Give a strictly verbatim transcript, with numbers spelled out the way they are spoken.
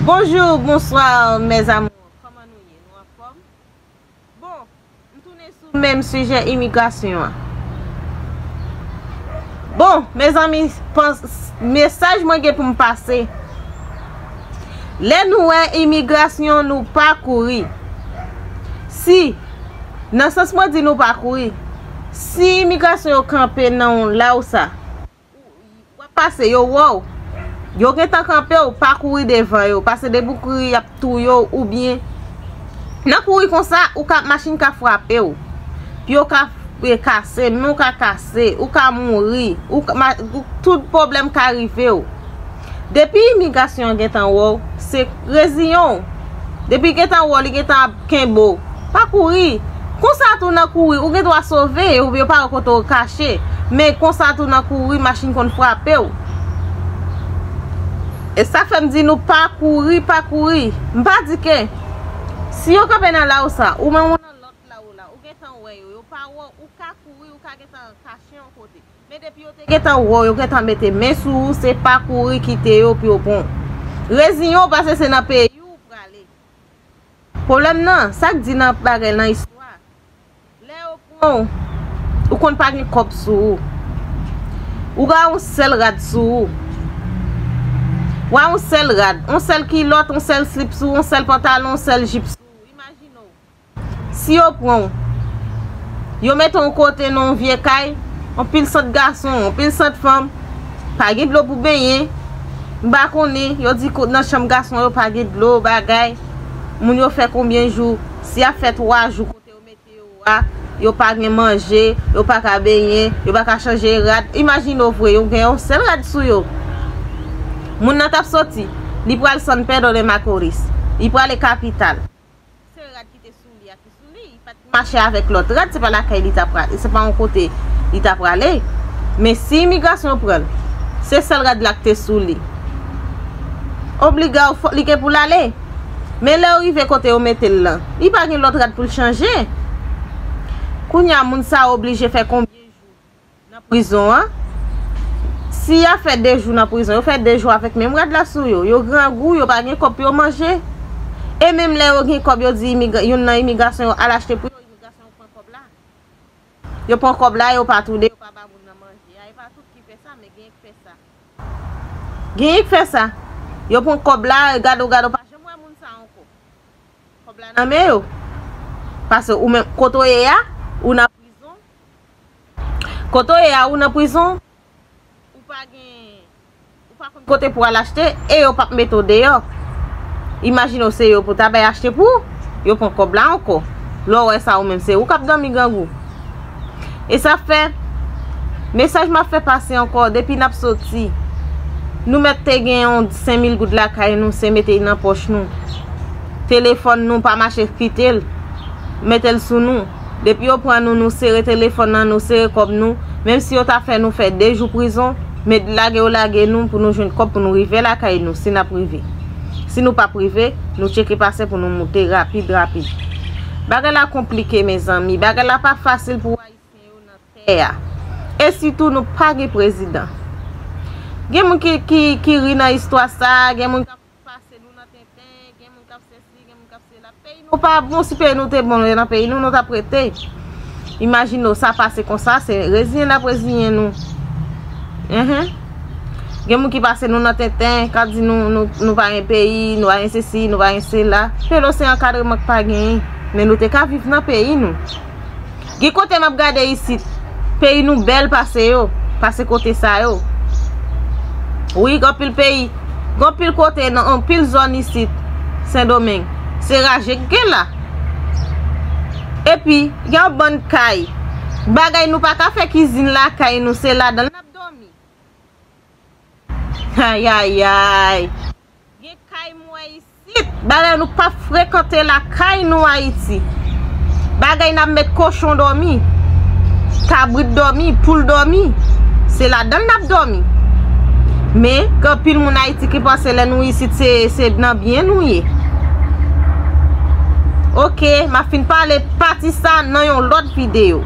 Bonjou, bonswa, mes amours. Kòman nou ye? Nou anfòm? Bon, m tounen sou menm sijè imigrasyon an. Bon, mezanmi, pans-, mesaj mwen gen pou m pase. Lè nou wè imigrasyon, nou pa kouri. Si, nan sans mwen di nou pa kouri, si imigrasyon yo kanpe nan yon la ou sa, w ap pase, yo wè w. Yo gentan kanpe w, pa kouri devan yo. Paske depi w kouri, y ap touye w oubyen nan kouri konsa, ou ka, machin ka frape w. Pye w ka, e, kase, men w ka kase, ou ka mouri, ou ka, ma-, ou, tout pwoblèm ka rive w. Depi imigrasyon an gentan wè w, se reziyen w. Depi gentan wè w, li gentan ap kenbe w. Pa kouri. Konsa tou nan kouri, ou gen dwa sove, yo, yo pa wè kote w kache. Men konsa tou nan kouri, machin konn frape w. E sa fè m di nou pa kouri, pa kouri. M pa di ke si yo kanpe nan la ou sa, ou menm ou nan lòt la ou la, ou gentan wè yo, yo pa wè w, ou ka kouri, ou ka gentan kache yon kote. Men depi yo te gentan wè w, yo gentan mete men sou ou, se pa kouri kite yo pou yo pran w. Reziyen w paske se nan peyi w ou prale. Pwoblèm nan, sa k di nan bagay nan istwa, lè yo pran w, ou konn pa gen kòb sou ou. Ou gen yon sèl rad sou ou. Ou gen yon sèl rad, yon sèl kilòt, yon sèl slip sou ou, yon sèl pantalon, yon sèl jip sou ou. Imajine w. Si yo pran w, yo mete w yon kote nan yon vye kay, anpil sant gason, anpil sant fanm, pa gen dlo pou benyen. M pa konnen, yo di ko-, nan chanm gason yo pa gen dlo, bagay. Moun yo fè konbyen jou? Si y ap fè twa jou kote yo mete yo a, yo pa gen manje, yo pa ka benyen, yo pa ka chanje rad. Imajine w vre, yo gen yon sèl rad sou yo. Moun nan t ap soti, li pral San Pedro de Macorís, li prale kapital. Sèl rad ki te sou li a ki sou li, li pa t mache avèk lòt rad, se pa lakay li ta prale, se pa yon kote li ta prale. Men si imigrasyon pran l, se sèl rad la ki te sou li. Obliga w fò, li gen pou l ale. Men lè yo rive kote yo mete l lan, li pa gen lòt rad pou l chanje. Kounye a, moun sa a oblije fè konbyen jou nan prizon an? Si y ap fè de jou nan prizon, yo fè de jou avèk menm rad la sou yo. Yo grangou, yo pa gen kòb pou yo manje. E menm lè yo gen kòb, yo di imigra-, youn nan imigrasyon yo al achte pou yo, imigrasyon yo pran kòb la. Yo pran kòb la, yo pa toude, yo pa ba moun nan manje a. E pa tout ki fè sa, men genyen ki fè sa. Genyen ki fè sa. Yo pran kòb la, gade w, gade w, pa janm wè moun sa ankò. Kòb la nan men yo. Paske ou menm, kote w ye a, ou nan prizon. Kote w ye a, ou nan prizon. Ou pa gen, ou pa konn kote pou al achte, e yo p ap mete w deyò. Imajine w se yo pou ta bay achte pou ou, yo pran kòb la ankò. Lè w wè sa, ou menm se ou k ap dòmi grangou. E sa fè, mesaj m ap fè pase ankò, depi n ap soti, nou mèt te gen yon senk mil goud lakay nou, se mete l nan pòch nou. Telefòn nou pa mache, kite l, mete l sou nou. Depi yo pran nou, nou sere telefòn nan, nou sere kòb nou. Menm si yo ta fè nou fè de jou prizon, men lage yo lage nou pou nou jwenn kòb pou nou rive lakay nou, si n ap rive. Si nou p ap rive, nou tcheke pase pou nou moute rapid, rapid. Bagay la konplike, mezanmi. Bagay la pa fasil pou Ayisyen yo nan tè a. E sitou, nou pa gen prezidan. Gen moun ki, ki, ki ri nan istwa sa, gen moun k ap pase nou nan tenten, gen moun k ap sesi, gen moun k ap sela. Peyi nou pa bon, si peyi nou te bon, nan peyi nou, nou t ap rete. Imajine w, sa pase konsa, se reziyen n ap reziyen nou. Enhen. Gen moun ki pase nou nan tenten, k ap di nou, nou, nou pa gen peyi, nou pa gen sesi, nou pa gen sela. Pelo se ankadreman k pa genyen, men nou te ka viv nan peyi nou. Gen kote m ap gade isit, peyi nou bèl pase yo, pase kote sa yo. Wi, gen anpil peyi, gen anpil kote, nan anpil zòn isit, Sendomeng, se raje k gen la. Epi, gen yon bann kay, bagay nou pa ka fè kizin lakay nou, se ladan l n ap dòmi. Ayayay. Gen kay m wè isit. Bagay nou p ap frekante lakay nou Ayiti. Bagay n ap met kochon dòmi, kabrit dòmi, poul dòmi. Se ladan l n ap dòmi. Men, gen anpil moun Ayiti ki panse lè nou isit, se, se nan byen nou ye. Oke, m ap fin pale pati sa nan yon lòt videyo.